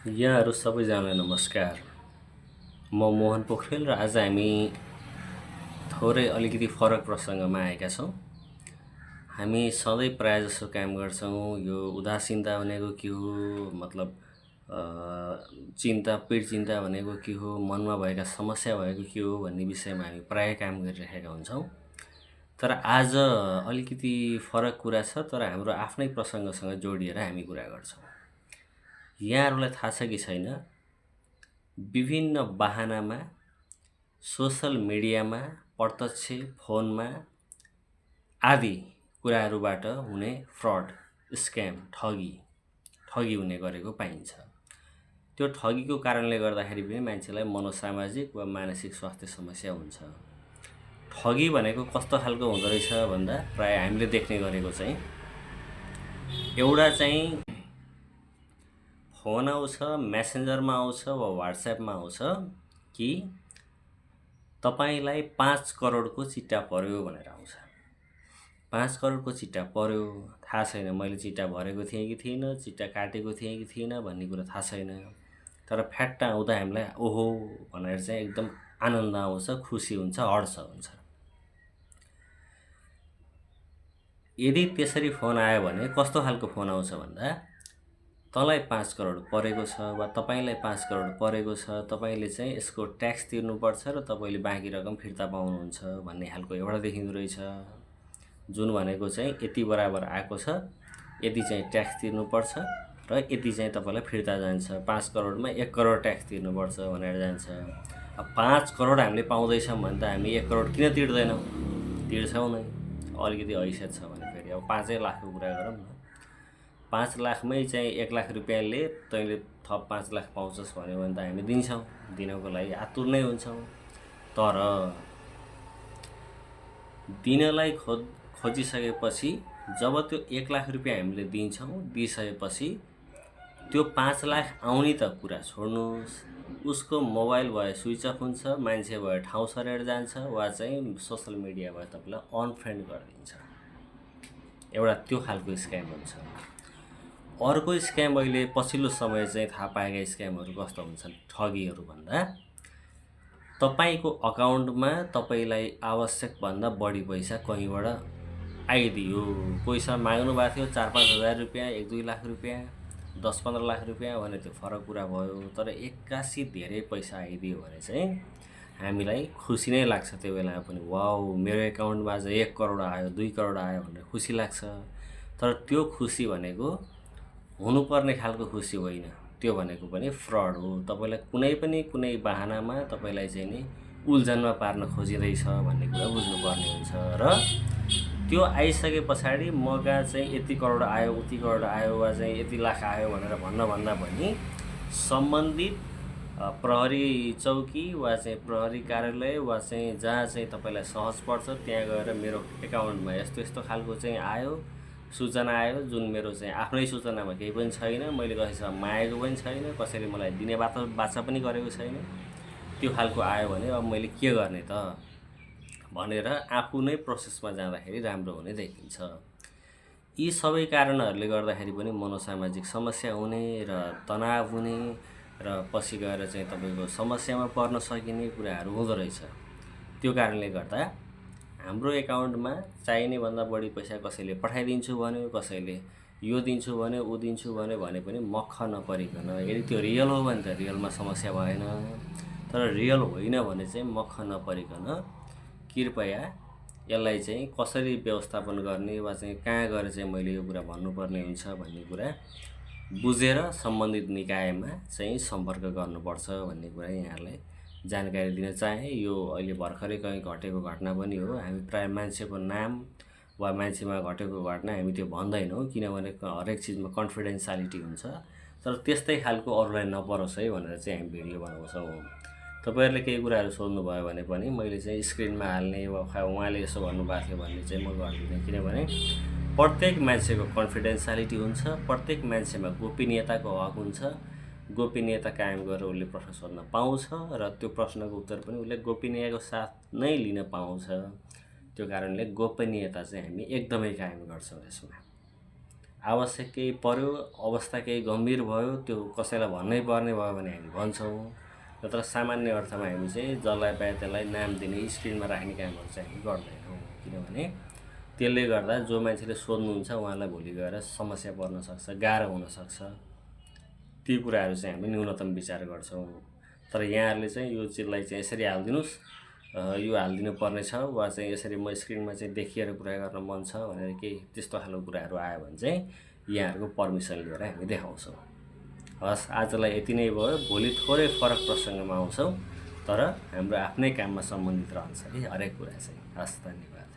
यहाँहरू सबैजनालाई नमस्कार। म मोहन पोखरेल र आज हामी थोरै अलिकति फरक प्रसङ्गमा आएका छौँ। हामी सधैँ प्रायःजसो काम गर्छौँ यो उदासीनता भनेको के हो, मतलब चिन्ता चिन्ता भनेको के हो, मनमा भएका समस्या भएको के हो भन्ने विषयमा हामी प्रायः काम गरिरहेका हुन्छौँ। तर आज अलिकति फरक कुरा छ, तर हाम्रो आफ्नै प्रसङ्गसँग जोडिएर हामी कुरा गर्छौँ। यहाँहरूलाई थाहा छ कि छैन, विभिन्न बहानामा सोसल मिडियामा, प्रत्यक्ष फोनमा आदि कुराहरूबाट हुने फ्रड, स्क्याम, ठगी हुने गरेको पाइन्छ। त्यो ठगीको कारणले गर्दाखेरि पनि मान्छेलाई मनोसामाजिक वा मानसिक स्वास्थ्य समस्या हुन्छ। ठगी भनेको कस्तो खालको हुँदो रहेछ भन्दा प्रायः हामीले देख्ने गरेको चाहिँ एउटा चाहिँ फोन आउँछ, मेसेन्जरमा आउँछ वा व्हाट्सएपमा आउँछ कि तपाईलाई 5 करोडको चिट्टा पर्यो भनेर आउँछ। 5 करोडको चिट्टा पर्यो, थाहा छैन मैले चिट्टा भरेको थिएँ कि थिइनँ, चिट्टा काटेको थिएँ कि थिइनँ भन्ने कुरा थाहा छैन। तर फ्याट्ट आउँदा हामीलाई ओहो भनेर चाहिँ एकदम आनन्द आउँछ, खुसी हुन्छ, हर्ष हुन्छ। यदि त्यसरी फोन आयो भने कस्तो खालको फोन आउँछ भन्दा तँलाई 5 करोड परेको छ वा तपाईलाई 5 करोड परेको छ, तपाईले चाहिँ यसको ट्याक्स तिर्नुपर्छ र तपाईले बाँकी रकम फिर्ता पाउनुहुन्छ भन्ने खालको एउटा देखिँदो रहेछ। जुन भनेको चाहिँ यति बराबर आएको छ, यति चाहिँ ट्याक्स तिर्नुपर्छ र यति चाहिँ तपाईलाई फिर्ता जान्छ, 5 करोडमा 1 करोड ट्याक्स तिर्नुपर्छ भनेर जान्छ। अब 5 करोड हामीले पाउँदैछौँ भने त हामी 1 करोड किन तिर्दैनौँ? तिर्छौँ नै। अलिकति हैसियत छ भने फेरि अब 5 लाखको कुरा गरौँ न। 5 लाखमै चाहिँ 1 लाख रुपियाँले तैँले थप 5 लाख पाउँछस् भन्यो भने त हामी दिन्छौँ, दिनको लागि आतुर नै हुन्छौँ। तर दिनलाई खोजिसकेपछि जब त्यो 1 लाख रुपियाँ हामीले दिन्छौँ, दिइसकेपछि त्यो 5 लाख आउने त कुरा छोड्नुहोस्, उसको मोबाइल भयो स्विच अफ हुन्छ, मान्छे भयो ठाउँ सरेर जान्छ वा चाहिँ सोसल मिडिया भयो तपाईँलाई अनफ्रेन्ड गरिदिन्छ। एउटा त्यो खालको स्क्याम हुन्छ। अर्को स्क्याम अहिले पछिल्लो समय चाहिँ थाहा पाएका स्क्यामहरू कस्तो हुन्छन् ठगीहरू भन्दा तपाईको अकाउन्टमा तपाईलाई आवश्यकभन्दा बढी पैसा कहीँबाट आइदियो। पैसा माग्नु भएको थियो 4-5 हजार रुपियाँ, 1-2 लाख रुपियाँ, 10-15 लाख रुपियाँ भने त्यो फरक कुरा भयो। तर एक्कासी धेरै पैसा आइदियो भने चाहिँ हामीलाई खुसी नै लाग्छ। त्यो बेलामा पनि वाउ मेरो एकाउन्टमा आज 1 करोड आयो, 2 करोड आयो भनेर खुसी लाग्छ। तर त्यो खुसी भनेको हुनुपर्ने खालको खुसी होइन, त्यो भनेको पनि फ्रड हो। तपाईलाई कुनै बहानामा तपाईलाई चाहिँ नि उल्झनमा पार्न खोजिँदैछ भन्ने कुरा बुझ्नुपर्ने हुन्छ। र त्यो आइसके पछाडि मगा चाहिँ यति करोड आयो, उति करोड आयो वा चाहिँ यति लाख आयो भनेर भन्दा पनि सम्बन्धित प्रहरी चौकी वा चाहिँ प्रहरी कार्यालय वा चाहिँ जहाँ चाहिँ तपाईलाई सहज पर्छ त्यहाँ गएर मेरो एकाउन्टमा यस्तो यस्तो खालको चाहिँ आयो, सूचना आयो, जुन मेरो चाहिँ आफ्नै सूचनामा केही पनि छैन, मैले कसैसँग मागेको पनि छैन, कसैले मलाई दिने बाचा पनि गरेको छैन, त्यो खालको आयो भने अब मैले के गर्ने त भनेर आफू नै प्रोसेसमा जाँदाखेरि राम्रो हुने देखिन्छ। यी सबै कारणहरूले गर्दाखेरि पनि मनोसामाजिक समस्या हुने र तनाव हुने र पछि गएर चाहिँ तपाईको समस्यामा पर्न सकिने कुराहरू हुँदो रहेछ। त्यो कारणले गर्दा हाम्रो एकाउन्टमा चाहिने भन्दा बढी पैसा कसैले पठाइदिन्छु भन्यो, कसैले यो दिन्छु भन्यो, ऊ दिन्छु भन्यो भने पनि मक्ख नपरिकन, यदि त्यो रियल हो भने त रियलमा समस्या भएन, तर रियल होइन भने चाहिँ मक्ख नपरिकन कृपया यसलाई चाहिँ कसरी व्यवस्थापन गर्ने वा चाहिँ कहाँ गएर चाहिँ मैले यो कुरा भन्नुपर्ने हुन्छ भन्ने कुरा बुझेर सम्बन्धित निकायमा चाहिँ सम्पर्क गर्नुपर्छ भन्ने कुरा यहाँलाई जानकारी दिन चाहे। यो अहिले भर्खरै कहीँ घटेको घटना पनि हो। हामी प्रायः मान्छेको नाम वा मान्छेमा घटेको घटना हामी त्यो भन्दैनौँ, किनभने हरेक चिजमा कन्फिडेन्सियलिटी हुन्छ। तर त्यस्तै खालको अरूलाई नपरोस् है भनेर चाहिँ हामी भिडियो बनाउँछौँ। तपाईहरुले केही कुराहरू सोध्नुभयो भने पनि मैले चाहिँ स्क्रिनमा हाल्ने वा उहाँले यसो भन्नुभएको थियो भन्ने चाहिँ म गर्दिनँ, किनभने प्रत्येक मान्छेको कन्फिडेन्सियलिटी हुन्छ, प्रत्येक मान्छेमा गोपनीयताको हक हुन्छ। गोपनीयता कायम गरेर उसले प्रश्न सोध्न पाउँछ र त्यो प्रश्नको उत्तर पनि उसले गोपनीयताको साथ नै लिन पाउँछ। त्यो कारणले गोपनीयता चाहिँ हामी एकदमै कायम गर्छौँ यसमा। आवश्यक केही पर्यो, अवस्था केही गम्भीर भयो, त्यो कसैलाई भन्नै पर्ने भयो भने हामी भन्छौँ। नत्र सामान्य अर्थमा हामी चाहिँ जसलाई पाए त्यसलाई नाम दिने, स्क्रिनमा राख्ने कामहरू चाहिँ हामी गर्दैनौँ। किनभने त्यसले गर्दा जो मान्छेले सोध्नुहुन्छ उहाँलाई भोलि गएर समस्या पर्न सक्छ, गाह्रो हुनसक्छ। ती कुराहरू चाहिँ हामी न्यूनतम विचार गर्छौँ। तर यहाँहरूले चाहिँ यो चिजलाई चाहिँ यसरी हालिदिनुहोस्, यो हालिदिनु पर्ने छ, वा चाहिँ यसरी म स्क्रिनमा चाहिँ देखिएर कुरा गर्न मन छ भनेर केही त्यस्तो खालको कुराहरू आयो भने चाहिँ यहाँहरूको पर्मिसन लिएर हामी देखाउँछौँ। हस्, आजलाई यति नै भयो। भोलि थोरै फरक प्रसङ्गमा आउँछौँ, तर हाम्रो आफ्नै काममा सम्बन्धित रहन्छ कि हरेक कुरा चाहिँ। हस्, धन्यवाद।